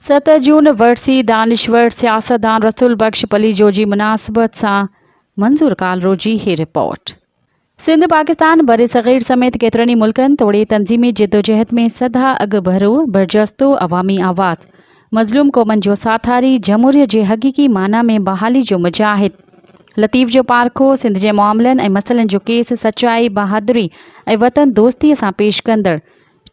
7 جون ورسي دانشور سياستدان رسول بخش پليجو جي مناسبت سان منظور ڪالرو جي هي رپورٽ. سنڌ پاڪستان برصغير سميت ڪيترن ئي ملڪن توڙي تنظيمي جدوجهد ۾ سدا اڳڀرو برجستو عوامي آواز، مظلوم قومن جو ساٿاري، جمهوريت جي حقيقي معنيٰ ۾ بحالي جو مجاهد، لطيف جو پارکو، سنڌ جي معاملن ۽ مسئلن جو ڪيس سچائي، بهادري ۽ وطن دوستي سان پيش ڪندڙ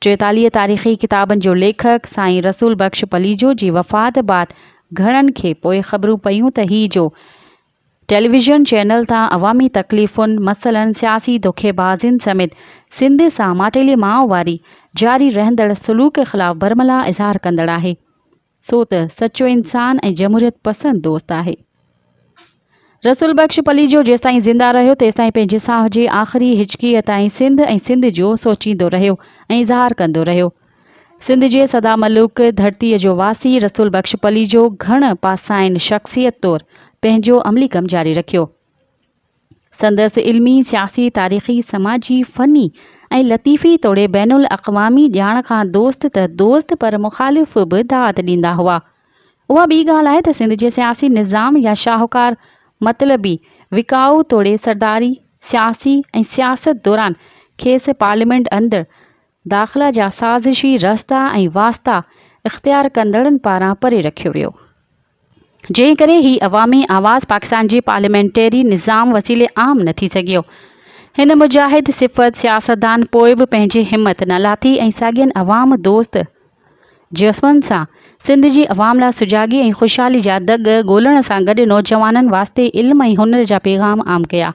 43 تاريخي ڪتابن جو ليکڪ سائين رسول بخش پليجو جي وفات بعد گهڻن کي پوء خبرون پيون ته هي جو ٽيليويزن چينل تان عوامي تڪليفن، مسئلن، سياسي دوکيبازين سميت سنڌ سان ماٽيلي ماء واري جاري رهندڙ سلوڪ خلاف برملا اظهار ڪندڙ آهي. سو ته سچو انسان ۽ جمهوريت پسند دوست آهي. رسول بخش پليجو جيستائين زنده رهيو تيستائين پنهنجي ساهه جي آخري هچڪيء تائين سنڌ ۽ سنڌ جو سوچيندو رهيو ۽ اظهار ڪندو رهيو. سنڌ جي سدا ملوڪ ڌرتيء جو واسي رسول بخش پليجو گهڻ پاسائين شخصيت طور پنهنجو عملي ڪم جاري رکيو. سندس علمي، سياسي، تاريخي، سماجي، فني ۽ لطيفي توڙي بين الاقوامي ڄاڻ کان دوست ته دوست پر مخالف به داد ڏيندا هئا. اها ٻي ڳالهه آهي ته سنڌ جي سياسي نظام يا شاهوڪار مطلبي، وڪائو توڙي سرداري سياسي ۽ سياست دوران کيس پارليامينٽ اندر داخلا جا سازشي رستا ۽ واسطا اختيار ڪندڙن پاران پري رکيو ويو. جنهن ڪري هي عوامي آواز پاڪستان جي پارليامينٽري نظام وسيلي عام نه ٿي سگهيو. هن مجاهد صفت سياستدان پوء به پنهنجي همت نه لاٿي ۽ ساڳين عوام دوست جذبن سان سنڌ جي عوام لاء سجاڳي ۽ خوشحالي جا دڳ ڳولڻ سان گڏ نوجوانن واسطي علم ۽ هنر جا پيغام عام ڪيا.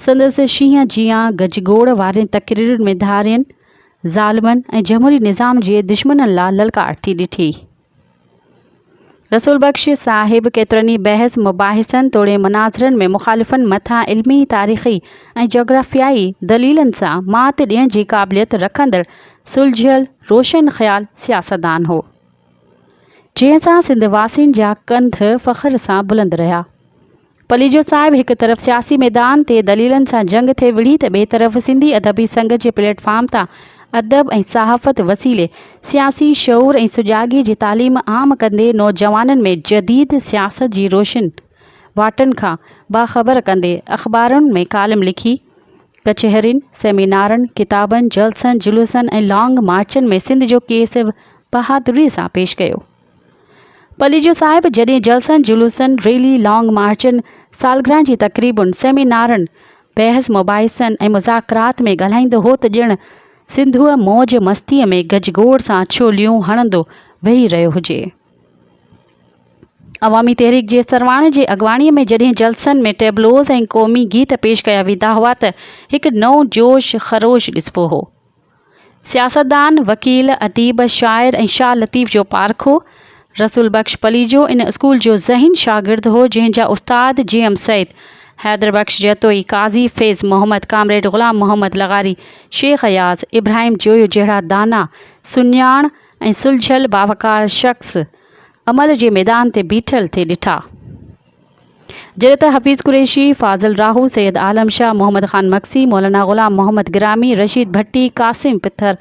سندس شينهن جيان گجگوڙ وارين تقريرن ۾ ڌارين، ظالمن ۽ جمهوري نظام جي دشمنن لاء للڪار ٿي ڏٺي. رسول بخش صاحب ڪيترن ئي بحث مباحثن توڙي مناظرن ۾ مخالفن مٿان علمي، تاريخي ۽ جاگرافيائي دليلن سان مات ڏيڻ جي قابليت رکندڙ سلجهيل، روشن خيال سياستدان هو. جنهن سان سنڌ واسين جا ڪنڌ فخر سان بلند رهيا. پليجو صاحب هڪ طرف سياسي ميدان تي دليلن سان جنگ ٿي وڙهي ته ٻئي طرف سنڌي ادبي سنگت جي پليٽ فارم تان ادب ۽ صحافت وسيلي سياسي شعور ۽ سجاڳي جي تعليم عام ڪندي نوجوانن ۾ جديد سياست جي روشن واٽن کان باخبر ڪندي اخبارن ۾ ڪالم لکي ڪچهرين، سيمينارن، ڪتابن، جلسن، جلوسن ۽ لانگ مارچن ۾ سنڌ جو ڪيس بهادري سان پيش ڪيو. پليجو صاحب جڏهن جلسن، جلوسن، ريلي، لانگ مارچن، سالگرهن جي تقريبن، سيمينارن، بحث مباحثن ۽ مذاڪرات ۾ ڳالهائيندو هو ته ڄڻ سنڌوء موج مستيء ۾ گجگوڙ سان ڇوليون هڻندو ويهي رهيو هجي. عوامي تحريڪ جي سرواڻ جي اڳواڻيء ۾ جڏهن جلسن ۾ ٽيبلوز ۽ قومي گيت پيش ڪيا ويندا هئا ته هڪ نئون جوش خروش ڏسبو هو. سياستدان، وڪيل، اديب، شاعر ۽ شاهه لطيف جو پارکو رسول بخش پليجو ان اسڪول جو ذهين شاگرد هو جنهن جا استاد جي ايم سيد، حيدر بخش جتوئي، قاضي فيض محمد، ڪامريڊ غلام محمد لغاري، شيخ اياز، ابراهيم جويو جهڙا دانا، سڃاڻ ۽ سلجهيل باوقار شخص عمل جي ميدان تي بيٺل ٿي ڏٺا. جڏهن ته حفيظ قريشي، فاضل راهو، سيد عالم شاهه، محمد خان مگسي، مولانا غلام محمد گرامي، رشيد ڀٽي، قاسم پٿر،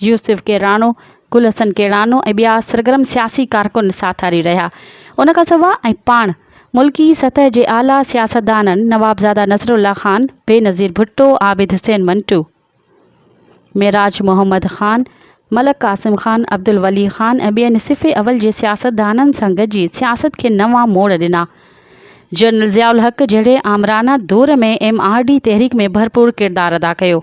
يوسف ڪيراڻو، گل حسن ڪيڙانو ۽ ٻيا سرگرم سياسي ڪارڪن ساٿاري رهيا. ان کان سواء ۽ پاڻ ملڪي سطح جي اعليٰ سياستدانن نوابزاده نصرالله خان، بينظير ڀٽو، عابد حسين منٽو، معراج محمد خان، ملڪ قاسم خان، عبدالولي خان ۽ ٻين صف اول جي سياستدانن سان گڏجي سياست کي نوان موڙ ڏنا. جنرل ضياء الحق جهڙي آمرانه دور ۾ ايم آر ڊي تحريڪ ۾ ڀرپور ڪردار ادا ڪيو.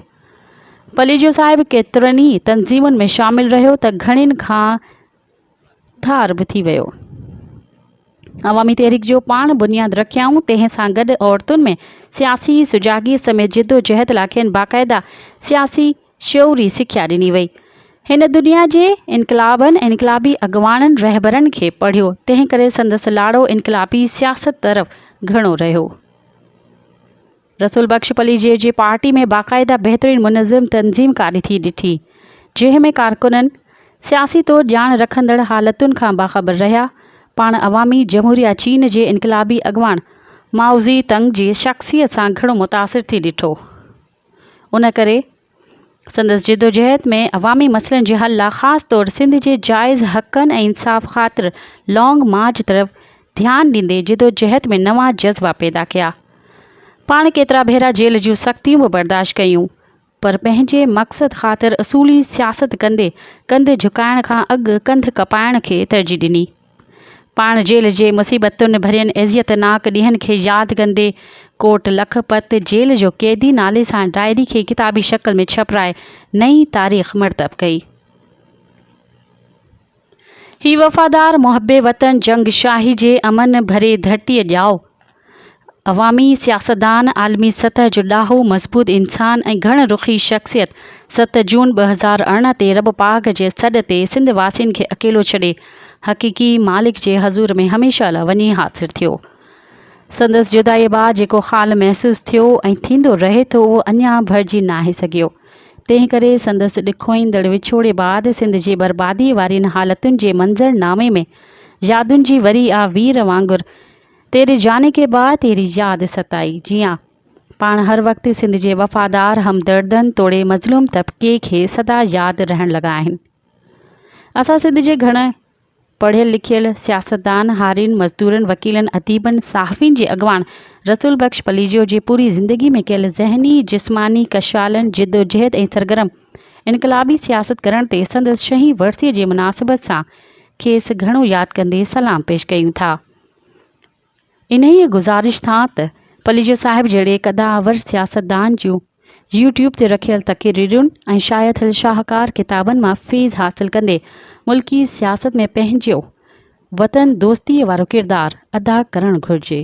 پليجو صاحب ڪيترن ئي تنظيمن ۾ شامل رهيو ته گهڻين کان ڌار به ٿي ويو. عوامي تحريڪ جو پاڻ بنياد رکيائون، تنهن سان گڏ عورتن ۾ سياسي سجاڳي سميت جدوجهد لاء کين باقاعده سياسي شعوري سکيا ڏني وئي. هن دنيا جي انقلابن ۽ انقلابي اڳواڻن رهبرن کي پڙهيو، تنهن ڪري سندس لاڙو انقلابي سياست طرف گهڻو رهيو. رسول بخش پليجي جي پارٽي ۾ باقاعده بهترين منظم تنظيم ڪاري ٿي ڏٺي، جنهن ۾ ڪارڪنن سياسي طور ڄاڻ رکندڙ حالتن کان باخبر رهيا. پاڻ عوامي جمهوريه چين جي انقلابي اڳواڻ مائوزي تنگ جي شخصيت سان گهڻو متاثر ٿي ڏٺو. ان ڪري. سندس جدوجهد ۾ عوامي مسئلن جي حل لا خاص طور سنڌ جي جائز حقن ۽ انصاف خاطر لانگ مارچ طرف ڌيان ڏيندي جدوجهد ۾ نوان جذبا پيدا ڪيا. پاڻ ڪيترا ڀيرا جيل جون سختيون به برداشت ڪيون پر پنهنجي مقصد خاطر اصولي سياست ڪندي ڪنڌ جهڪائڻ کان اڳ ڪنڌ ڪپائڻ کي ترجيح ڏني. پاڻ جيل جي مصيبتن ڀرين اذيت ناڪ ڏينهن کي ياد ڪندي ڪوٽ لکپت جيل جو قيدي نالي سان ڊائري کي ڪتابي شڪل ۾ ڇپرائي نئين تاريخ مرتب ڪئي. هي وفادار محب وطن جنگ شاهي جي امن ڀري ڌرتيء ڄائو. عوامي سياستدان، عالمي سطح جو ڏاهو، مضبوط انسان ۽ گهڻ رخي شخصيت ست جون 2018 تي رب پاڪ جي سڏ تي سنڌ واسين کي اڪيلو ڇڏي حقيقي مالڪ جي حضور ۾ هميشه لاء وڃي حاضر ٿيو. سندس جدائيء بعد جيڪو خال محسوس ٿيو ۽ ٿيندو رهي ٿو اهو اڃا ڀرجي ناهي سگهيو. تنهن ڪري سندس ڏکوئيندڙ وڇوڙي بعد سنڌ جي برباديء وارين حالتن جي منظر نامي ۾ يادن جي وري آ وير وانگر تيري جاني ڪي بعد تيري ياد ستائي جيان پاڻ هر وقت سنڌ جي وفادار همدردن توڙي مظلوم طبقي کي سدا ياد رهڻ لڳا آهن. اسان سنڌ جي گهڻ پڙهيل لکيل سياستدان، هارين، مزدورن، وڪيلن، اديبن، صحافين جي اڳواڻ رسول بخش پليجو جي پوري زندگي ۾ ڪيل ذهني، جسماني ڪشالن، جدوجهد ۽ سرگرم انقلابي سياست ڪرڻ تي سندس شهين ورسيء جي مناسبت سان کيس گهڻو ياد ڪندي سلام پيش ڪيون ٿا. انهيء گذارش سان ته پليجو صاحب جهڙي قدآور سياستدان جون يو ٽيوب تي رکيل تقريرن ۽ شايع ٿيل شاهڪار ڪتابن مان فيض حاصل ڪندي ملڪي سياست ۾ پنهنجو وطن دوستيء وارو ڪردار ادا ڪرڻ گهرجي.